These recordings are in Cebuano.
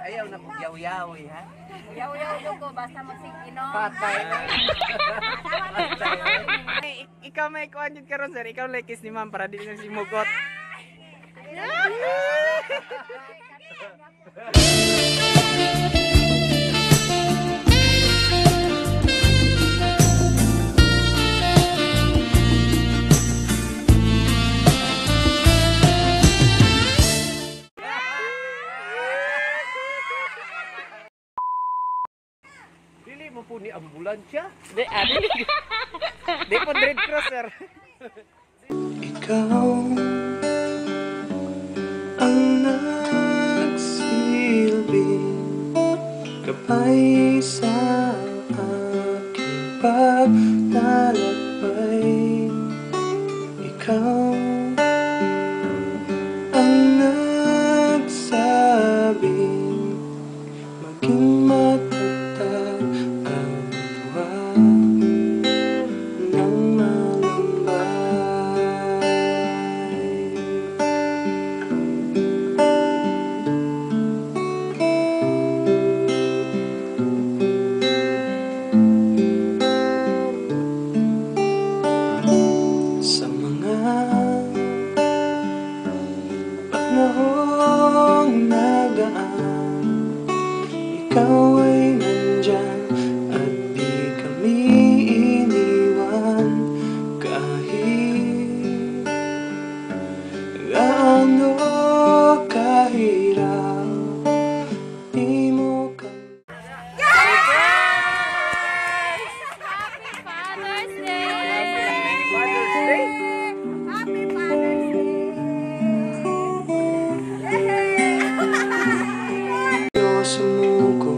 Ayaw na kong yaw-yawi, ha? Yaw-yaw ko, basta magsiginom. Patay. Ay, ikaw may kuan jud karon, sir. Ikaw like kiss ni ma'am para dili na si mugot. Dili mo po ni ambulansya. Di, ah, dili. Di po Red Cross, sir. Ikaw ang nagsilbing gabay sa aking paglalakbay. Ikaw ang nagsabing maging matatag at huwag nang malambay. Sa mga panahong nagaan, ikaw ay nandyan at di kami iniwan. Kahit gaano kahirap, di mo kami Happy Father's Day! Father's Day. Happy Father's Day! Yay! Sumuko,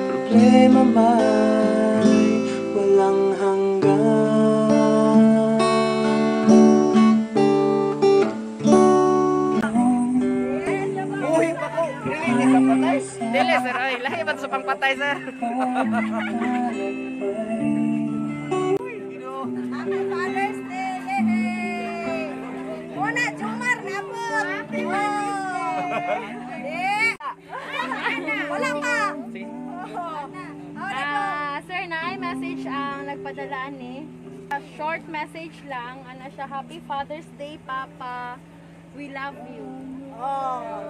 problema may walang hanggan. Uy, pa ko. Dili ni sa patay. Dili, sir. Ay, lahi ba sa pangpatay, sir? Happy Father's Day! Yay! Una, Jumar, napot! Happy Father's Day! Wala pa! Sige. Ah, sir, na ay message ang nagpadalaan ni. A short message lang, ana siya, "Happy Father's Day, Papa. We love you." Oh.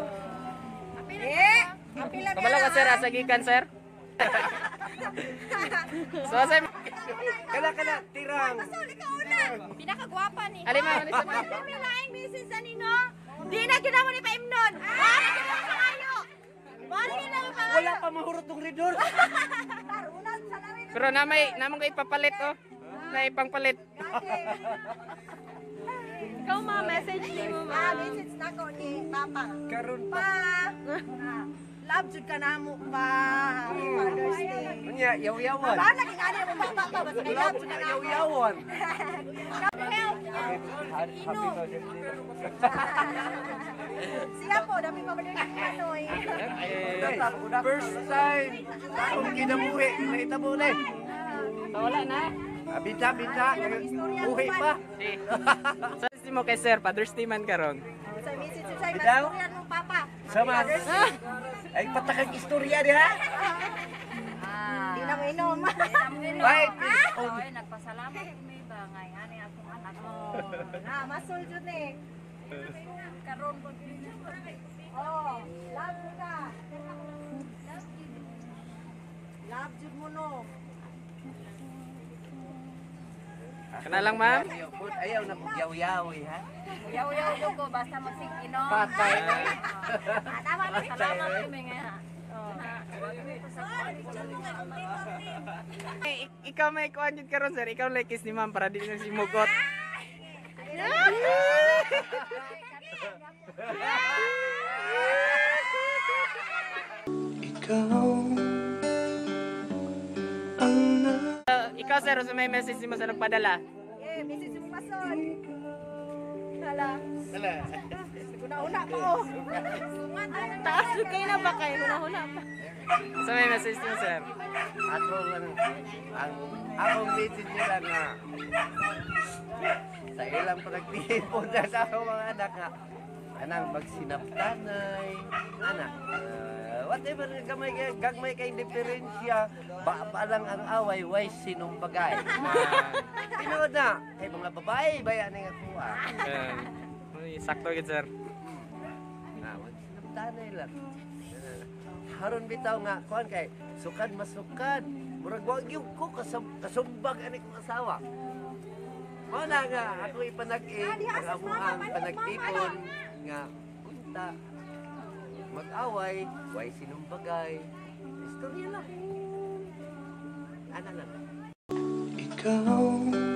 Eh, happy lang Kabalo ka, sir, asa gikan, sir? So, sir, Kana kana tirang. Pasol, ikaw una. Pinakagwapa ni. Ali, ma'am, ali, ma'am. Ay, may laing misis ani no. Di na gid mo ni paimnon. Mara gid mo pangayo. Mara gid mo pangayo. Wala pa mahurot tong ridor. Tarunan sa larin. Pero na may namang kay papalit, oh. Na ipangpalit. Ikaw, ma, message ni mo, Ah, ma'am. message na ko ni Papa. Karon pa. Pa. Ah, love jud ka namo pa. Happy Father's Day. Unya yaw-yawan. Ba lagi nga mo papa pa basta kay love jud ka namo. Yaw-yawan. Help. Happy Father's Day. Siya po, dami pa ba Panoy. First time akong kinabuhi, nahitabo na eh. So, wala na. Ah, Binta, binta. Buhi pa. Si. So, mo kay sir, Father's Day man karon. Sa message sa Bitaw? istorya mo papa. Sama. Ay, patakang istorya diha. Di na mo inom. Bye. Oy, nagpasalamat ko may ba ngay ani akong anak. Na, masul jud ni. Karon ko Oh, love jud ka. Love jud mo no. Kana lang, ma'am. Ayaw na kong yaw-yawi, ha? Yaw-yaw ko basta magsiginom. Patay. Ah, tama na. Salamat ko may nga. Ay, ikaw may kuan jud karon, sir. Ikaw like kiss ni ma'am para dili na si mugot. Ikaw ang na Ikaw, sir, sa may message mo sa nagpadala. Eh, message mo pasol. Hala. Hala. Una-una pa oh. Taas jud kayo na ba kayo? Huna-huna pa. Sa may message mo, sir. Ako lang, ang akong message nila nga, sa ilang pagtipon na sa akong mga anak nga, anang magsinaptanay, anak, Whatever nga gamay kay gagmay kay diferensya, ba lang ang away, way sinumbagay. Tinuod na kay mga babae baya ni nga kuha. Uy, sakto gid, sir. Ah, magsinabtanay lang. Haron bitaw nga kuan kay sukad masukad. Murag wa gyud ko kasumbag ani kong asawa. Mao na nga ako ipanag-i ang amuang panagtipon nga unta mag-away, way sinumbagay. Istorya lang. Ana lang. Ikaw.